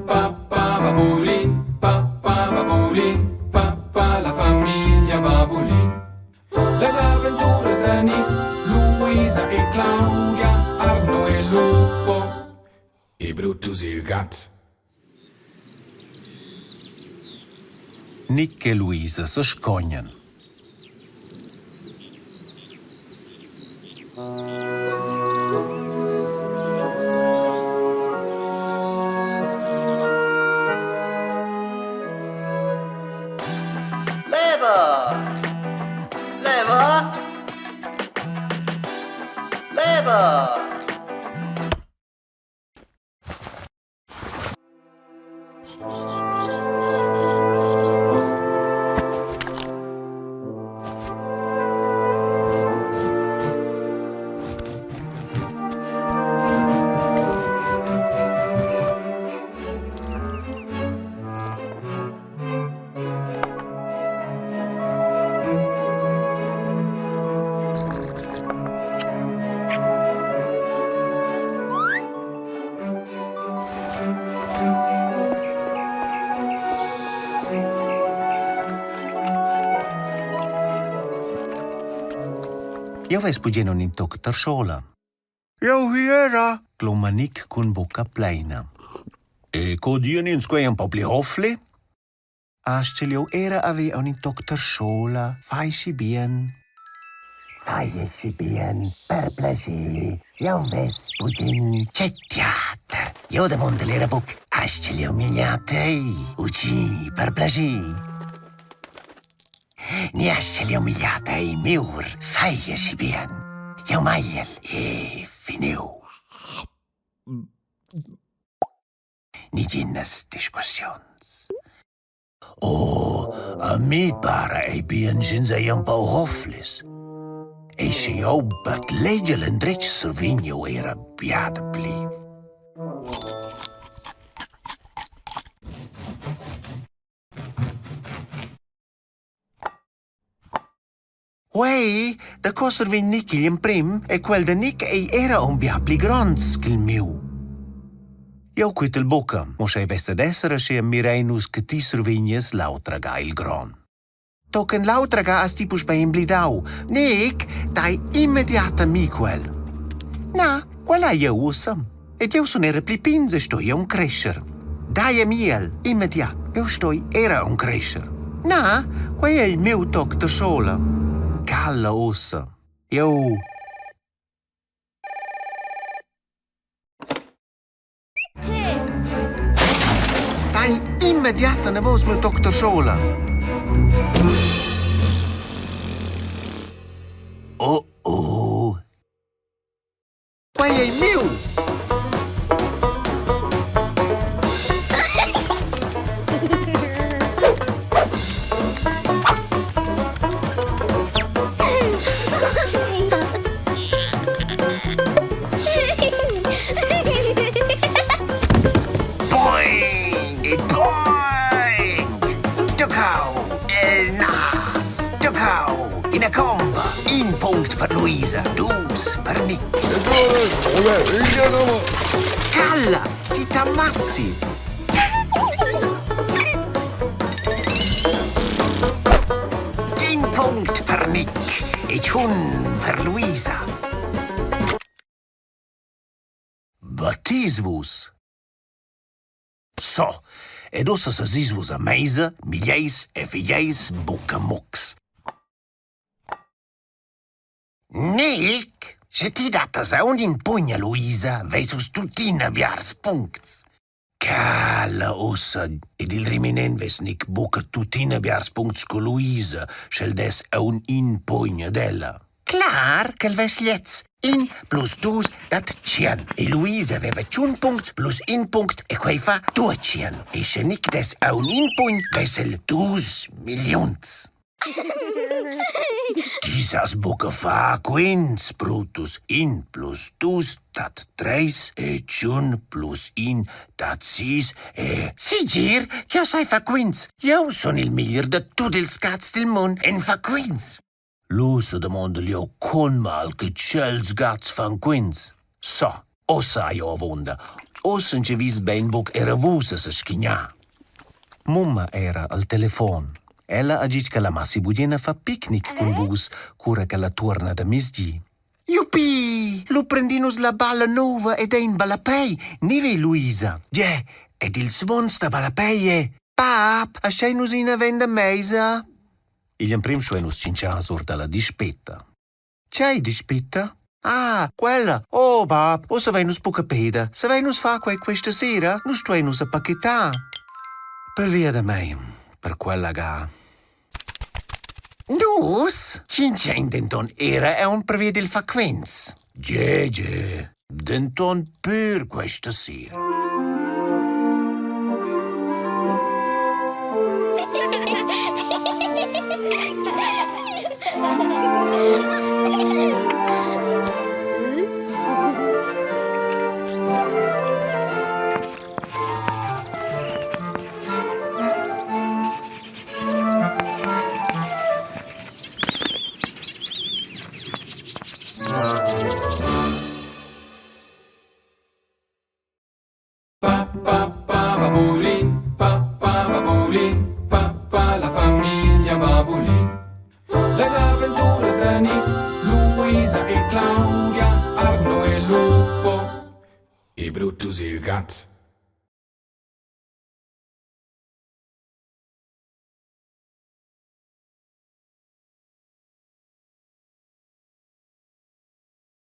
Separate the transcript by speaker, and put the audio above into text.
Speaker 1: pa pa babulin, pa pa babulin, pa pa la famiglia babulin. Las aventuras da Nick, Luisa e Claudia, Arno e Lupo e Brutus il gat.
Speaker 2: Nick e Luisa sescognan.
Speaker 3: Leva! Leva! Leva!
Speaker 2: Jeu vess bugen aunc in toc terschola. Jeu vi era, cloma Nic cun bucca pleina. E co dian ins quei empau pli hofli? Astgel jeu era haver aunc in toc terschola, fai schi bien. Fai schi bien, per plascher, jeu vess bugen. Tgei teater! Jeu damondel era buc, astgel jeu migliar tei? Ugi, per plascher. Ni astgel jeu migliar tei, miur, fai aschi bien. Jeu magliel e finiu. Neginas discussiuns. Oh, a mi para ei bien sch'ins ei empau hoflis. E sche jeu batlegel endretg survegn jeu era bia dapli. Quei daco survegn Nick igl emprem e quel da Nick ei era aunc bia pli gronds ch'il miu. Jeu quetel buca, mo sch'ei vess dad esser aschia mirein nus che ti survegnies l'autra ga il gron. Tochen l'autra ga has ti puspei emblidau. Nick, dai immediat a mi quel. Na, quel hai jeu ussa. Ed jeu sun era pli pigns e stoi aunc crescher. Dai a mi el, immediat, jeu stoi era aunc crescher. Na, quei ei il miu toc da schola. Cala ussa. Jeu Dai immediat anavos miu toc da schola. Oh oh. Quei ei miu! Boing e boing! Tuccau el nas! Tuccau! Ina comba! In punct per Luisa, dus per Nick. Calla, ti t'ammazzi! In punct per Nick e tschun per Luisa. Battis vus? So, ed ussa sesis vus a meisa, miglieis e figlieis buca mucs. Nic, sche ti dattas aunc in pugn a Luisa, veis vus tuttina biars puncts. Cala ussa, ed il reminent vess Nic buca tuttina biars puncts sco Luisa, sch'el dess aunc in pugn ad ella. Clar ch'el vess gliez. In plus dus dat tschien. E Luisa veva tschun puncts plus in punct e quei fa duatschien. E sche Nic dess aunc in pugn, vess el dus milliuns. Ti sas buca far quints, Brutus. In plus dus dat treis e tschun plus in dat sis e... Segir ch'jeu sai far quints. Jeu sun il meglier da tut ils cats dil mund en far quints. Lu sedamondel jeu con mal che tschels gats fan quints. So, ussa hai jeu avunda. Uss entschevis bein buc era vus a seschignar. Mumma era al telefon. Ella ha ditg ch'ella massi bugen a far picnic cun vus, cura ch'ella tuorna da mezdi. Jupi! Lu prendin nus la balla nova ed ein ballapei, ni Luisa? Gie, ed ils suons da ballapei è Bab, aschein nus ina venda meisa? Igl emprem stuein nus tschintschar sur dalla dispeta. Tgei dispeta? Ah, quella! Oh bab, ussa vein nus buca peda. Savein nus far quei questa sera? Nus stuein ussa pachetar. Pervia da mei, per quella ga. Nus tschintschein denton era aunc pervia dil far quens. Gie, gie, denton pür questa sera.
Speaker 1: Pa pa pa babulin, pa pa babulin, pa pa la famiglia Babulin. Las aventuras da Nick, Luisa e Claudia, Arno e Lupo e Brutus il gat.